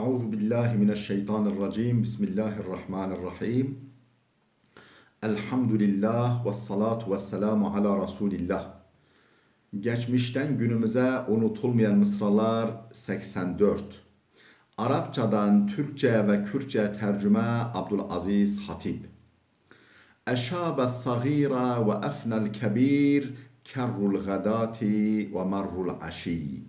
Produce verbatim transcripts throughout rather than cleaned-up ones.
Euzu billahi mineşşeytanirracim. Bismillahirrahmanirrahim. Elhamdülillah ve salatu ve selamu ala Resulillah. Geçmişten günümüze unutulmayan mısralar seksen dört. Arapçadan Türkçe ve Kürtçe tercüme Abdülaziz Hatip. Eşabe sagîra ve efnel kebîr kerrul gadati ve merrul aşî.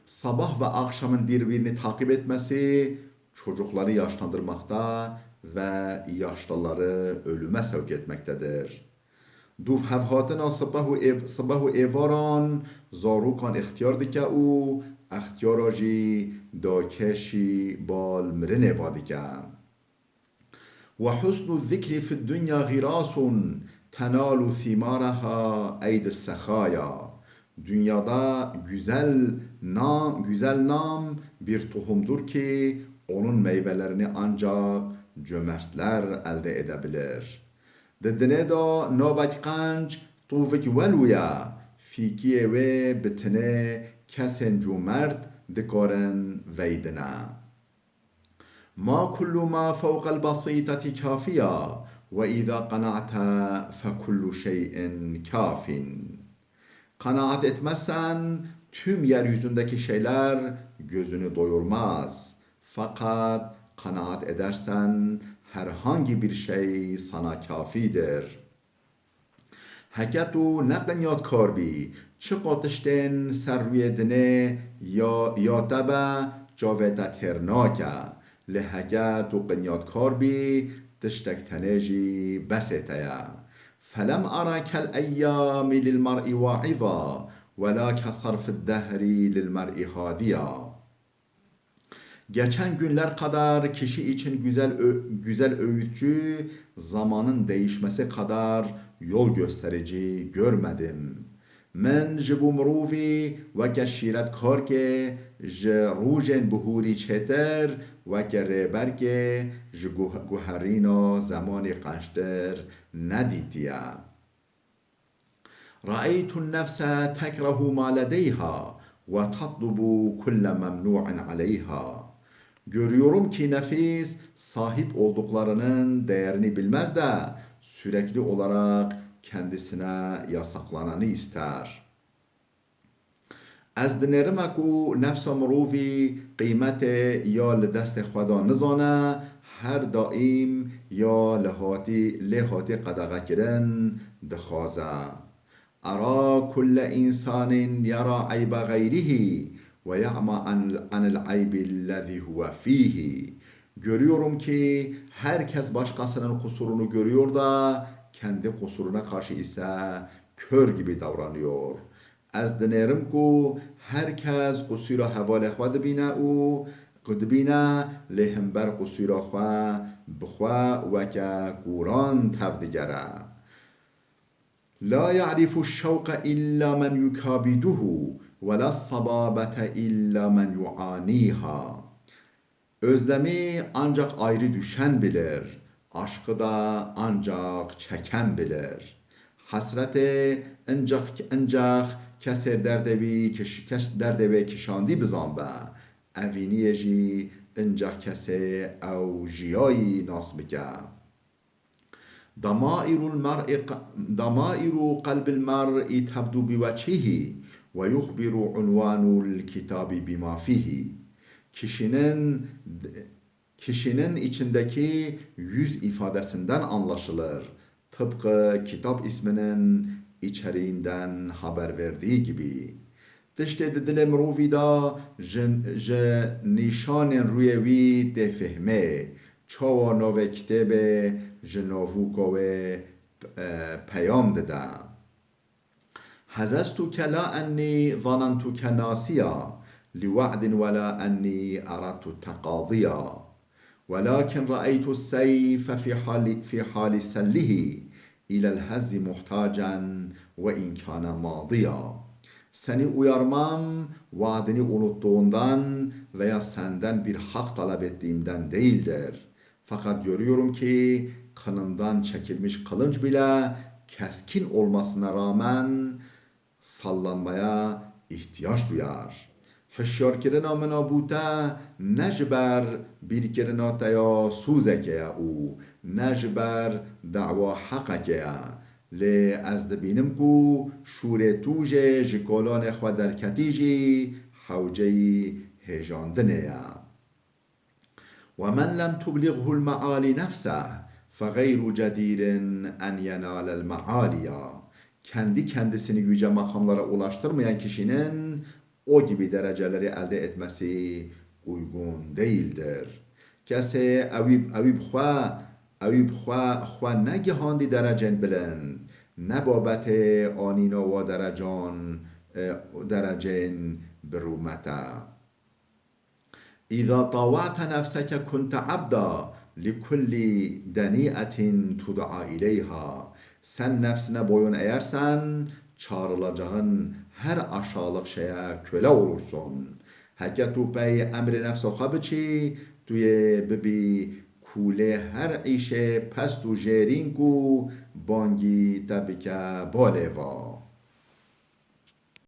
Sabah ve akşamın birbirini takip etmesi çocukları yaşlandırmakta ve yaşlıları ölüme sevk etmektedir. Duv hevhatina sibeh û êv-, sibeh û êvaran zarokan extiyar dike û extiyara jî dakeşî bal mirinê va dike. Ve husnu zikri fid dunya girasun tenalu thimaraha eydi sehaya. Dünyada güzel nam, güzel nam bir tohumdur ki onun meyvelerini ancak cömertler elde edebilir. Di dinê de navek qenc tovik welû ye, fîkiyê wê bi tinê kesên cûmert dikarin veydine. Ma kullu ma fewqel basîteti kafî ya, ve îza qena'te fe kullu şey'in kafin. Kanaat etmezsen tüm yeryüzündeki şeyler gözünü doyurmaz. Fakat kanaat edersen herhangi bir şey sana kafidir. Heke tu ne qinyatkar bî, çiqa tiştên ser rûyê dinê ya, ya te be, çavê te têr nake. Lê heke tu qinyatkar bî, tiştek tenê jî besê te ye. Felem ara kel eyyami lil mer'i va'iza, wela ke sarfid dehri lil mer'i hadiya. Geçen günler kadar kişi için güzel ö-, güzel öğütçü, zamanın değişmesi kadar yol gösterici görmedim. Min ji bo mirovî weke şîretkarkê ji rojên bihûrî çêtir, weke rêberkê ji guh-, guherîna zemanê qençtir nedîtiye. Ra'eytun nefse tekrehu ma ledeyha ve tatlubu kulle memnu'in aleyha. Görüyorum ki nefis sahip olduklarının değerini bilmez de sürekli olarak kendisine yasaklananı ister. Ez dinêrime ku nefsa mirovî qîmetê ya li destê xwe de nizane, her daîm ya li hatî, lê hatî qedexekirin dixwaze. Era kulle însanîn yera eyba xeyrihî ve ya'ma an, anil eybi lezî huve fîhî. Görüyorum ki herkes başkasının kusurunu görüyor da kendi kusuruna karşı ise kör gibi davranıyor. Ez dinêrim ku her kes qusûra hevalê xwe dibîne û ku dibîne lê himber qusûra xwe bi xwe weke kûran tev digere. La ya'rifu şewqe illa men yukabiduhu ve la sababete illa men yu'aniha. Özlemi ancak ayrı düşen bilir, aşkı da ancak çeken bilir. Hasreti ancak, ancak kesê derdê wî kiş-, kes-, derdê wê kişandî bizan be, evîniyê jî ancak kesê ew jiyayî nas bike. Damairul mer'i, damairu qalbil mer'i tebdu bi vecihi ve yuhbiru unwanul kitabi bima fihi. Kişinin, kişinin içindeki yüz ifadesinden anlaşılır. Tıpkı kitap isminin içeriğinden haber verdiği gibi. Tiştê di dilê mirovî de ji, ji nîşanên rûyê wî tê fihmê. Çawa navê kitêbê ji navûka wê, e, peyam dide. Hezestuke la ennî zanentuke nasiya li we'din we la ennî eradtu teqadiya. Welakin re'eytu seyfe fî hali, fî hali sellihî ilel hezzi muhtacen ve in kâne madiya. Seni uyarmam, vaadini unuttuğundan veya senden bir hak talep ettiğimden değildir. Fakat görüyorum ki kınından çekilmiş kılınç bile keskin olmasına rağmen sallanmaya ihtiyaç duyar. Hişyarkirina min a bo te ne ji ber bîrkirina te ya sozekê ye û ne ji ber dawa heqekê ye. Lê ez dibînim ku şûrê tu jê ji kolanê xwe derketî jî hewceyî hêjandinê ye. ومن لم تبلغه المعالي نفسه فغير جدير أن ينال المعالي. Kendi kendisini yüce makamlara ulaştırmayan kişinin o gibi dereceleri elde etmesi uygun değildir. Kesê ewî, ewî bi xwe, ewî bi xwe, xwe negihandî derecên bilind, ne babetê anîna wa derecan, e, derecên bi rûmet e. إذا طاوعت نفسك كنت عبدا لكل دنيئة تدعى إليها. Sen nefsine boyun eğersen, çağrılacağın her aşağılık şeye köle olursun. Heke tu pey emrê nefsa xwe biçî, tu yê bibî kûlê her îşê pest û jêrîn ku bangî te bike balê va.